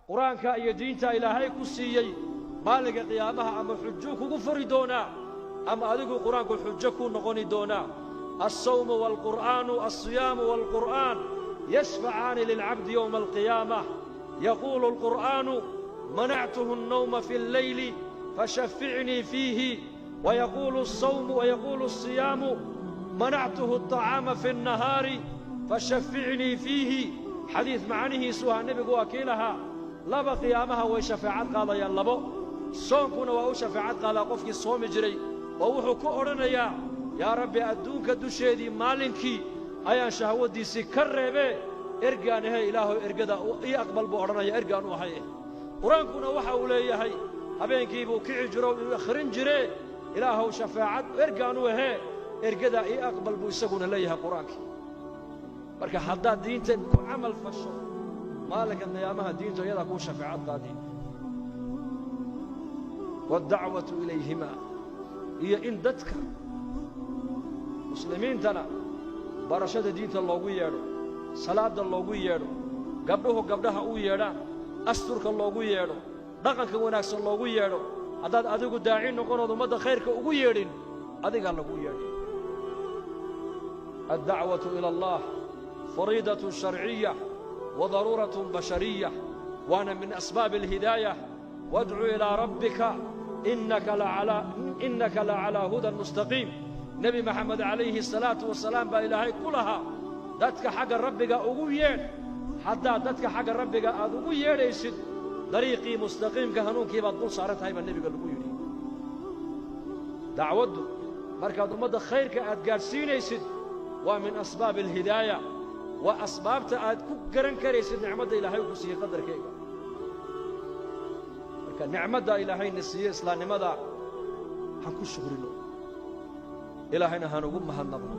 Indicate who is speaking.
Speaker 1: Qur-aanka iyo diinta Ilaahay ku siiyey maalinka qiyaamaha ama xujuu kugu furi doonaa ama adigu Qur-aanku xujo kuu noqoni doonaa. Alsawmu waalqur'aanu, alsiyaamu waalqur'aan yashfacaani lilcabdi yowma alqiyaamah. Yaquulu alqur'aanu: manactuhu الnawma fi اlleyli fashaficnii fiihi. Wayaquulu الsawmu, wayaquulu الsiyaamu: manactuhu الطacaama fi الnahaari fashaficnii fiihi. Xadiid macnihiisu ahaa, nebigu waa kii lahaa, laba qiyaamaha way shafeecad qaadayaan labo. Soonkuna waa u shafeecad qaadaa qofkii soomi jiray, oo wuxuu ku odhanayaa: yaa Rabbi, adduunka dusheedii maalinkii ayaan shahwaddiisii ka reebee, ergaan ahe, Ilaahow, ergada ii aqbal, buu odhanaya, ergaan u ahay. Qur-aankuna waxa uu leeyahay, habeenkii buu kici jiro, uu akhrin jiree, Ilaahow, shafeecad ergaan u ahee, ergadaa ii aqbal, buu isaguna leeyahay Qur-aankii. Marka haddaad diinta ku camal fasho, maalinka qiyaamaha diintu iyadaa kuu shafeecad qaadi. Waddacwatu ilayhima, iyo in dadka muslimiintana barashada diinta loogu yeedho, salaadda loogu yeedho, gabdhuhu gabdhaha u yeedhaan, asturka loogu yeedho, dhaqanka wanaagsan loogu yeedho. Haddaad adigu daaci noqonood ummadda khayrka ugu yeedhin, adigaa lagu yeedhay. Addacwatu ila Allah fariidatun sharciya wa daruuratun bashariya, waana min asbaabi alhidaaya. Waadcu ilaa rabbika innaka lacalaa hudan mustaqiim. Nebi Maxamed calayhi asalaatu wasalaam baa Ilaahay ku lahaa: dadka xagga Rabbiga ugu yeedh. Haddaad dadka xagga Rabbiga aad ugu yeedhaysid, dariiqii mustaqiimka, hanuunkii baad dul saaran tahay, baa nebiga lagu yidhi. Dacwaddu markaad ummadda khayrka aad gaadhsiinaysid waa min asbaabi alhidaaya, waa asbaabta aad ku garan karaysid nicmadda Ilaahay ku siiyey qadarkayga. Marka nicmadda Ilaahayna siiyey, islaamnimada, han ku shukrino, Ilaahayna hanugu mahadnaqno.